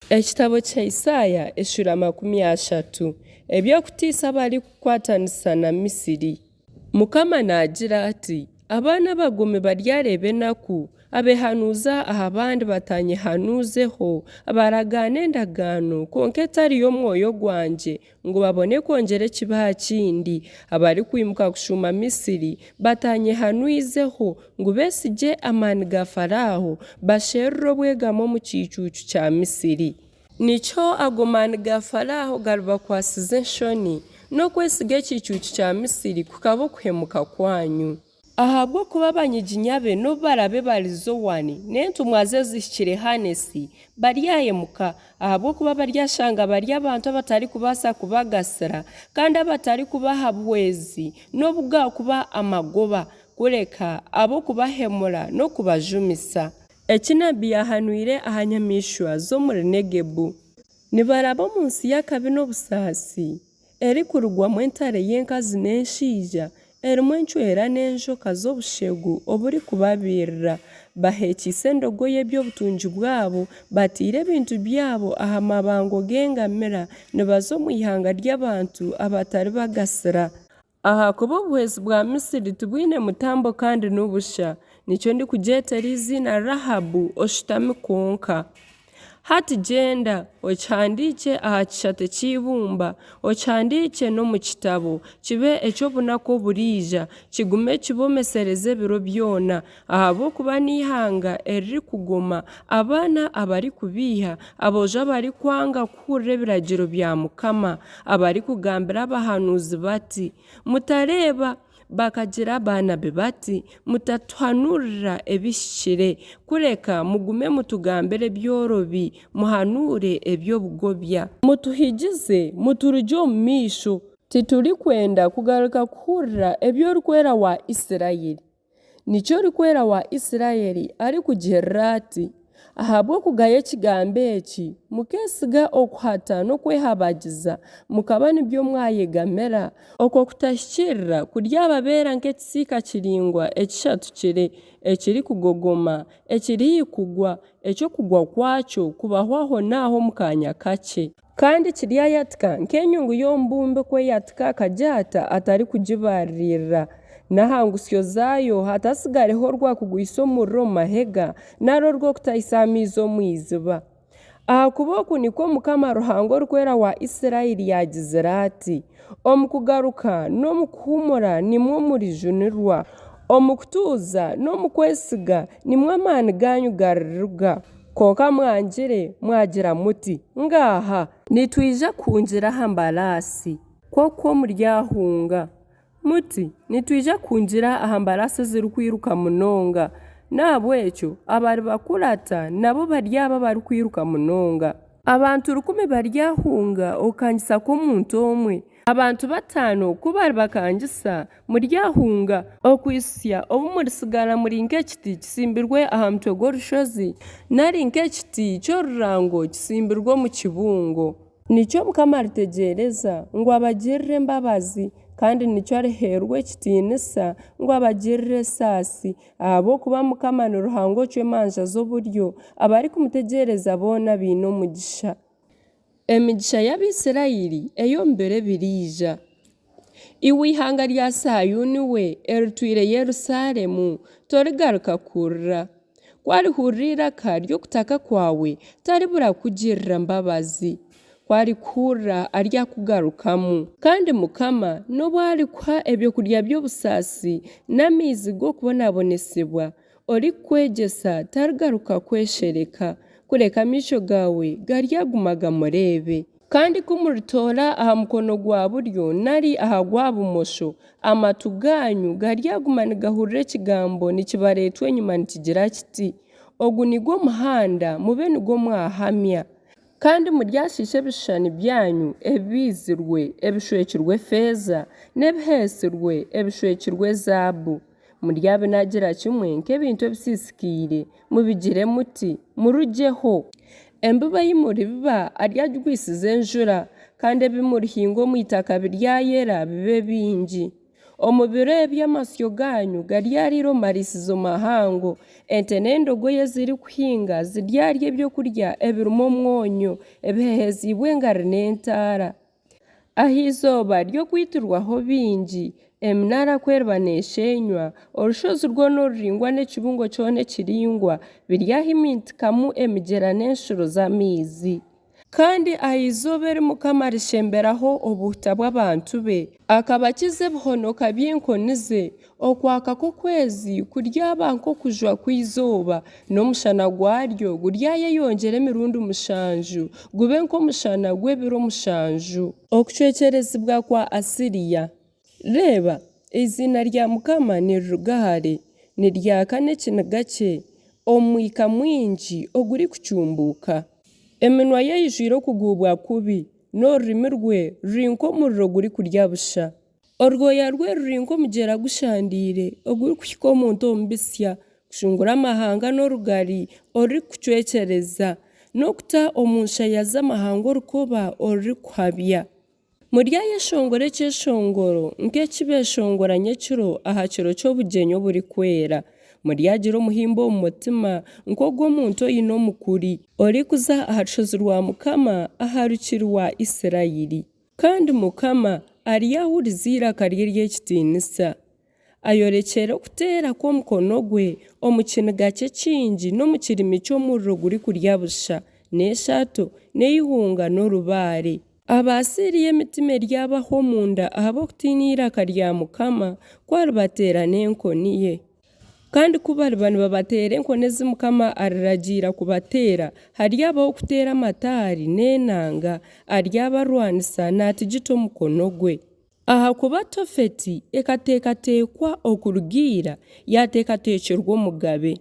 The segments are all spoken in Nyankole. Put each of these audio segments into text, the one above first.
Ekitabo kya Isaaya eshuura 30. Eby'okutiisa abarikukwatanisa na Misiri. Mukama naagira ati, Abaana abagomi baryareeba enaku, abeehanuuza aha bandi bataanyehanuizeho, abaragaana endagaano, kwonka etari y'omwoyo gwangye, ngu babone kwongyera ekibi aha kindi, abarikwimuka kushuuma Misiri bataanyehanwizeho, ngu beesigye amaani ga Faraaho, basherure obwegamo omu kiicuucu kya Misiri. Nikyo ago maani ga Faraaho garibakwatsiza enshoni, n'okwesiga ekiicuucu kya Misiri kukaba okuhemuka kwanyu. Ahabw'okuba abanyiginya be nobu baraabe bari Zoani, n'entumwa ze zihikire Hanesi, baryahemuka, ahabw'okuba baryashanga bari abantu abatarikubaasa kubagasira, kandi abatarikubaha buhwezi nobu gaakuba amagoba, kureka ab'okubahemura n'okubajumisa. Eki nabbi yaahanwire aha nyamaishwa z'omuri Negebu. Nibaraba omu nsi y'akabi n'obusaasi, Erikurugwamu entare y'enkazi n'enshaija, Erimu encwera n'enjoka z'obushegu oburikubabiirira. Baheekiise endogoya eby'obutungi bwabo, Bataire ebintu byabo aha mabango g'engamira, Nibaza omu ihanga ry'abantu abataribagasira. Ahakuba obuhwezi bwa Misri tibwine mutambo kandi ni busha, nikyo ndikugyetera eiziina Rahabu oshutami kwonka. Hati gyenda, okihandiikye aha kishate ky'eibumba, okihandiikye n'omu kitabo, kibe eky'obunaku oburiija, kigume kibomesereze ebiro byona, ahabw'okuba n'eihanga eririkugoma, abaana abarikubeiha, aboojo abarikwanga kuhurira ebiragiro bya Mukama, abarikugambira abahanuuzi bati, Mutareeba! Bakagira baanabi bati, Mutatuhanuurira ebihikire, kureka mugume mutugambire ebyorobi, muhanuure eby'obugobya. Mutuhigize, muturugye omu maisho. Titurikwenda kugaruka kuhurira eby'Orikwera wa Isiraeli. Nikyo Orikwera wa Isiraeli arikugirira ati, Ahabw'okugaya ekigambo eki, mukeesiga okuhata n'okwehabagiza, mukaba nibyo mwayegamira, okwo kutahikiirira kuryababeera nk'ekisiika kiraingwa ekishatukire, ekirikugogoma, ekiri haihi kugwa, eki okugwa kwakyo kubaho ahonaaho omu kaanya kakye. Kandi kiryayatika nk'enyungu y'omubumbi oku eyatika akagyata atarikugibaririra, n'aha ngusyo zaayo hatatsigareho orwakugwisa omuriro omu mahega, nari orw'okutahisa amaizi omu iziba. Ahakuba oku nikwo Mukama Ruhanga Orikwera wa Isiraeli yaagizire ati, Omu kugaruka n'omu kuhuumura nimwo murijunirwa, omu kutuuza n'omu kwesiga nimwo amaani gaanyu gariruga. Kwonka mwangire, mwagira muti, Ngaaha! Nitwija kuhungira aha mbaraasi. Kwokwo muryahunga. Muti, Nitwija kuhungira aha mbaraasi ezirikwiruka munonga. N'ahabw'ekyo abaribakurata nabo baryaba abarikwiruka munonga. Abantu rukumi baryahunga okukangisa kw'omuntu omwe. Abantu bataano ku baribakangisa, muryahunga, okuhitsya obu muritsigara muri nk'ekiti kitsimbirwe aha mutwe gw'orushozi, nari nk'ekiti ky'orurango kitsimbirwe omu kibungo. Nikyo Mukama aritegyereza, ngu abagirire embabazi, kandi nikyo ariheerwa ekitiinisa, ngu abagirire esaasi, ahabw'okuba Mukama ni Ruhanga ocwa emanja z'oburyo, abarikumutegyereza boona baine omugisha. Emigisha y'Abaisiraeli ey'omu biro ebiriija. Iwe eihanga rya Saayuuni we, eritwire Yerusaalemu, torigaruka kurira. Ku arihurira eiraka ry'okutaka kwawe, taribura kukugirira mbabazi. Ku arikuhurira, aryakugarukamu. Kandi Mukama nobu arikuha ebyokurya by'obusaasi n'amaizi g'okubonabonesibwa, Orikukwegyesa tarigaruka kweshereka, kureka amaisho gaawe garyaguma gamureebe. Kandi ku muritoora aha mukono gwa buryo nari aha gwa bumosho, amatu gaanyu garyaguma nigahurira ekigambo nikibareetwa enyima nikigira kiti, Ogu nigwo muhanda, mube nigwo mwahamya. Kandi muryashiisha ebishushani byanyu ebibaizirwe ebishwekirwe efeeza, n'ebiheesirwe ebishwekirwe ezaabu. Muryabinagira kimwe nk'ebintu ebisiisikaire, mubigire muti, Murugyeho! Embibo ei muribiba aryagigwisiza enjura, kandi ebi murihinga omu itaka biryayera bibe bingi. Omu biro ebyo amasyo gaanyu garyariira omu mariisizo mahango, ente n'endogoya ezirikuhinga ziryarya ebyokurya ebirimu omwonyo, ebiheheziibwe engari n'entaara. Aha izooba ry'okwitirwaho baingi, eminaara ku eriba neesheenywa, orushozi rwona oruraingwa n'ekibungo kyona ekiraingwa biryahimintikamu emigyera n'enshuro z'amaizi. Kandi aha izooba eri Mukama arishemberaho obuhuta bw'abantu be, akabakiza ebihonoka by'enkoni ze, okwaka kw'okwezi kuryaba nk'okujwa kw'eizooba, n'omushana gwaryo guryayeyongyera emirundi mushanju, gube nk'omushana gw'ebiro mushanju. Okucwekyerezibwa kwa Asiriya. Reeba, eiziina rya Mukama niriruga hare, niryaka n'ekiniga kye omu mwika mwingi ogurikucumbuuka. Eminwa ye eijwire okuguubwa kubi, n'orurimi rwe ruri nk'omuriro gurikurya busha. Orwoya rwe ruri nk'omugyera gushandaire ogurikuhika omuntu omu bitsya, kushungura amahanga n'orugari orurikucwekyereza, n'okuta omu nshaya z'amahanga orukoba orurikuhabya. Muryayeshongora ekyeshongoro nk'eki beeshongora nyekiro aha kiro ky'obugyenyi oburikwera. Muryagira omuhimbo omu mutima nk'ogw'omuntu oine omukuri. Orikuza aha rushozi rwa Mukama, aha Rukiri rwa Israeli. Kandi Mukama aryahuriza eiraka rye ery'ekitiinisa, ayorekyere okuteera kw'omukono gwe omu kiniga kye kingi n'omu kirimi ky'omuriro gurikurya busha, n'eshaato, n'eihunga n'orubaare. Abaasiriya emitima eryabahwa omunda ahabw'okutiina eiraka rya Mukama, ku aribateera n'enkoni ye. Kandi ku bariba nibabateera enkoni ezi Mukama ariragiira kubateera, haryabaho okuteera amataari n'enanga, aryabarwanisa naatigita omukono gwe. Ahakuba Tofeti ekateekateekwa okuruga ira, yaateekateekyerwa omugabe.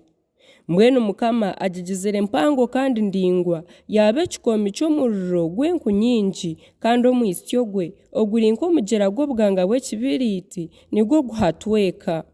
Mbwenu Mukama agigizire mpango kandi ndaingwa, yaaba ekikoomi ky'omuriro gw'enku nyingi, kandi omwitsyo gwe, oguri nk'omugyera gw'obuganga bw'ekibiriiti, nigwo guhatweka.